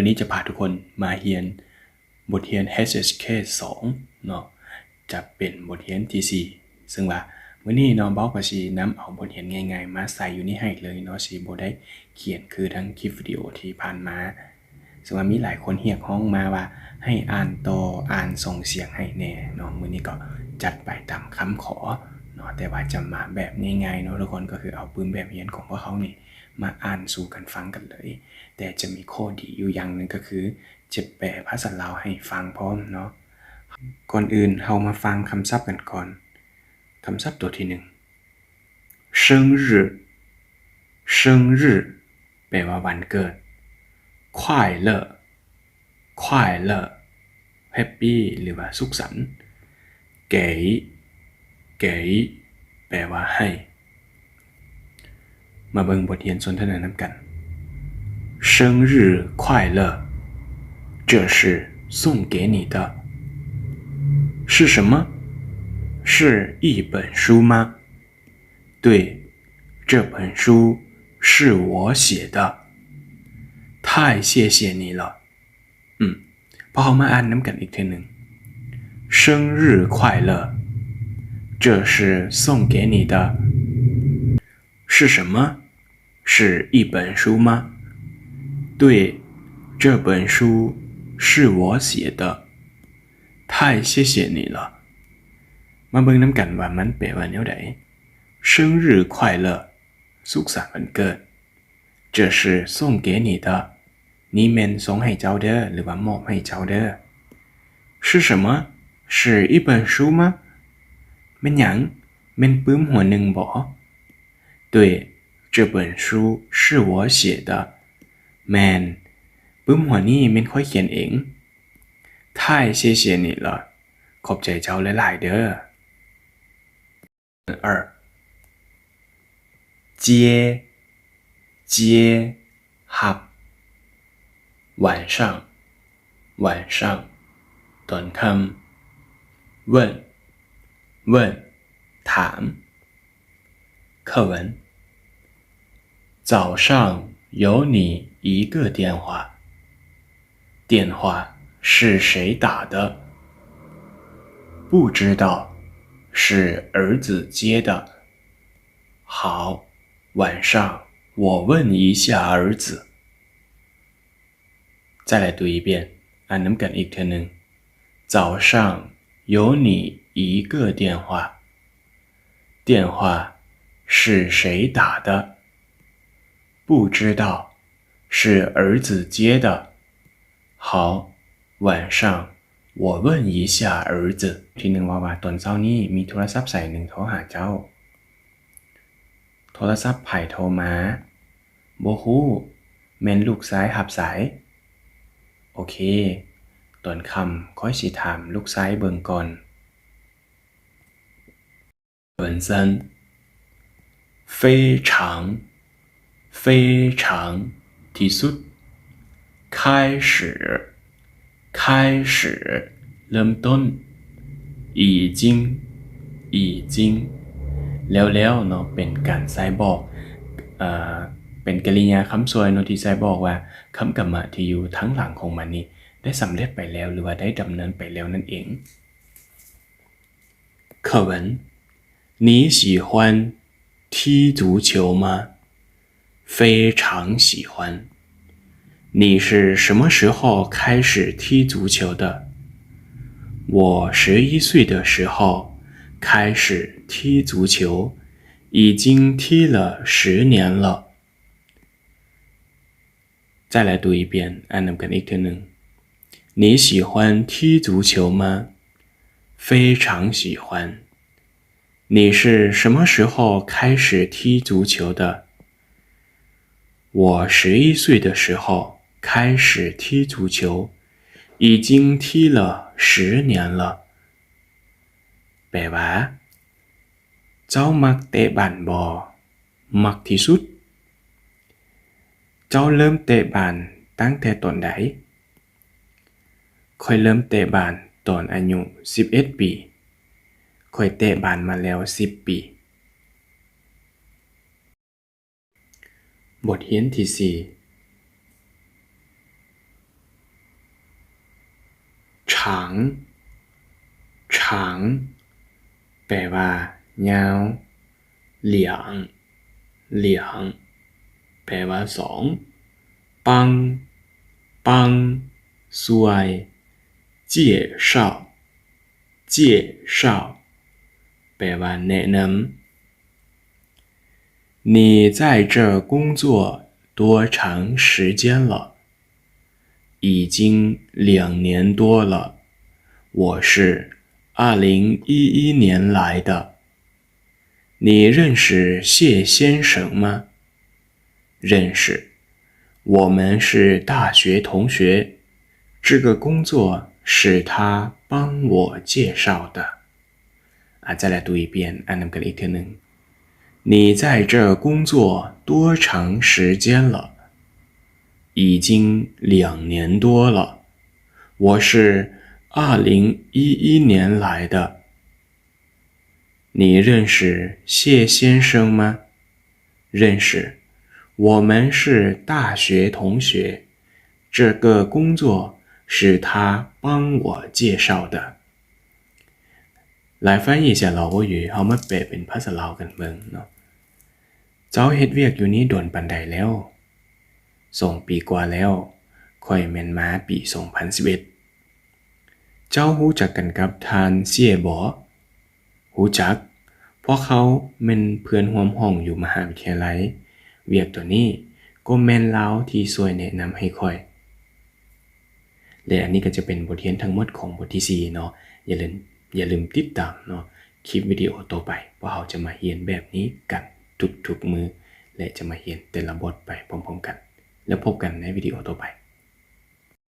ມື້ນີ້ຈະພາທຸກຄົນມາຮຽນບົດຮຽນ ເອັດເອັສເຄ ສອງເນາະ, ຈະເປັນບົດຮຽນທີສີ່ ເຊິ່ງວ່າມື້ນີ້ເນາະ ເບົາກໍຊິນຳເອົາບົດຮຽນງ່າຍໆມາໃສ່ຢູ່ໃນໃຫ້ເລີຍເນາະ, ຊິບໍ່ໄດ້ຂຽນຄືທັງຄລິບວິດີໂອທີ່ຜ່ານມາ. ເຊິ່ງວ່າມີຫຼາຍຄົນຮຽກຮ້ອງມາວ່າໃຫ້ອ່ານຕໍ່ ອ່ານສົ່ງສຽງໃຫ້ແດ່ເນາະ, ມື້ນີ້ກໍຈັດໄປຕາມຄຳຂໍເນາະ, ແຕ່ວ່າຈະມາແບບງ່າຍໆເນາະທຸກຄົນ, ກໍຄືເອົາປຶ້ມແບບຮຽນຂອງພວກເຮົານີ້ມາອ່ານສູ່ກັນຟັງກັນເລີຍ. ແຕ່ຈະມີຂໍ້ດີຢູ່ຢ່າງໜຶ່ງ ກໍຄືຈະແປພາສາລາວໃຫ້ຟັງພ້ອມເນາະ. ກ່ອນອື່ນເຮົາມາຟັງຄຳສັບກັນກ່ອນ. ຄຳສັບຕົວທີໜຶ່ງ 生日 生日 ແປວ່າວັນເກີດ. 快乐 快乐 ແຮັບປີ ຫຼືວ່າສຸກສັນ. 给 给 ແປວ່າໃຫ້. ມາເບິ່ງບົດຮຽນສົນທະນານຳກັນ. 生日快乐，这是送给你的。是什么？是一本书吗？对，这本书是我写的。太谢谢你了。 ອືມ ພວກເຮົາມາອ່ານນຳກັນອີກເທື່ອໜຶ່ງ. 生日快乐，这是送给你的。是什么？是一本书吗？对，这本书是我写的。太谢谢你了。 ມາເບິ່ງນຳກັນວ່າມັນແປວ່າແນວໃດ. 生日快乐，ສຸກສັນວັນເກີດ. 这是送给你的，ນີ້ແມ່ນສົ່ງໃຫ້ເຈົ້າເດີ້ ຫຼືວ່າມອບໃຫ້ເຈົ້າເດີ້. 是什么？是一本书吗？ ແມ່ນຫຍັງ? ແມ່ນປຶ້ມຫົວໜຶ່ງບໍ? 对，这本书是我写的。 ແມ່ນ ປຶ້ມຫົວນີ້ແມ່ນຂ້ອຍຂຽນເອງ. 太谢谢你了， ຂອບໃຈເຈົ້າຫຼາຍໆເດີ້. 二，接，接，ຮັບ. 晚上，晚上，ตอนค่ำ. 问，问，ถาม. 课文，早上有你一个电话。 电话是谁打的？不知道，是儿子接的。好，晚上我问一下儿子。 再来读一遍，อ่านนำกันอีกเทื่อหนึ่ง. 早上有你一个电话。 电话是谁打的？不知道，是儿子接的。好，晚上我问一下儿子。 ທີໜຶ່ງເວົ້າວ່າ ຕອນເຊົ້ານີ້ມີໂທລະສັບສາຍໜຶ່ງໂທຫາເຈົ້າ. ໂທລະສັບໃຜໂທມາ? ບໍ່ຮູ້. ແມ່ນລູກຊາຍຮັບສາຍ. ໂອເຄ. ຕອນຄ່ຳຂ້ອຍຊິຖາມລູກຊາຍເບິ່ງກ່ອນ. 文三，非常，非常，ที่สุด。开始，开始，เริ่มต้น。已经，已经，แล้วๆ ເນາະ ເປັນການໃຊ້ບອກ ເປັນກິລິຍາຄຳຊ່ວຍເນາະ ທີ່ໃຊ້ບອກວ່າຄຳກຳມະທີ່ຢູ່ທາງຫຼັງຂອງມັນນີ້ໄດ້ສຳເລັດໄປແລ້ວ ຫຼືວ່າໄດ້ດຳເນີນໄປແລ້ວນັ້ນເອງ. 课文，你喜欢踢足球吗？非常喜欢。你是什么时候开始踢足球的？我十一岁的时候开始踢足球，已经踢了十年了。 再来读一遍，อ่านนำกันอีกเทื่อหนึ่ง. 你喜欢踢足球吗？非常喜欢。你是什么时候开始踢足球的？我十一岁的时候开始踢足球，已经踢了十年了。 แปลว่า เจ้ามักเตะบาลบ่? มักที่สุด. ເຈົ້າເລີ່ມເຕະບານຕັ້ງແຕ່ຕອນໃດ? ຂ້ອຍເລີ່ມເຕະບານຕອນອາຍຸສິບເອັດປີ. ຂ້ອຍເຕະບານມາແລ້ວສິບປີ. ບົດຮຽນທີສີ່.长 长 ແປວ່າ ຍາວ. 两 两 ແປວ່າ ສອງ. 帮 帮 ຊ່ວຍ. 介绍 介绍 ແປວ່າ ແນະນຳ. 你在这工作多长时间了？已经两年多了。我是二零一一年来的。你认识谢先生吗？认识。我们是大学同学。这个工作是他帮我介绍的。 ອາ ຈະລະຕຸຍປ່ຽນ ອ່ານນຳກັນອີກເທື່ອໜຶ່ງ. 你在这工作多长时间了？已经两年多了。我是二零一一年来的。你认识谢先生吗？认识。我们是大学同学。这个工作是他帮我介绍的。 来翻译一下老挝语 ເຮົາມາແປເປັນພາສາລາວກັນເບິ່ງເນາະ. ເຈົ້າເຮັດວຽກຢູ່ນີ້ດົນປານໃດແລ້ວ? ສອງປີກວ່າແລ້ວ. ຂ້ອຍແມ່ນມາປີສອງພັນສິບເອັດ. ເຈົ້າຮູ້ຈັກກັນກັບທ່ານເຊຍບໍ? ຮູ້ຈັກ. ພວກເຮົາແມ່ນເພື່ອນຮ່ວມຫ້ອງຢູ່ມະຫາວິທະຍາໄລ. ວຽກໂຕນີ້ກໍແມ່ນລາວທີ່ຊ່ວຍແນະນຳໃຫ້ຂ້ອຍ. ແລະ ອັນນີ້ກໍຈະເປັນບົດຮຽນທັງໝົດຂອງບົດທີສີ່ເນາະ. ຢ່າລືມ ຢ່າລືມຕິດຕາມເນາະ ຄລິບວິດີໂອຕໍ່ໄປ ພວກເຮົາຈະມາຮຽນແບບນີ້ກັນທຸກໆມື້ ແລະ ຈະມາຮຽນແຕ່ລະບົດໄປພ້ອມໆກັນ. ແລ້ວພົບກັນໃນວິດີໂອຕໍ່ໄປ.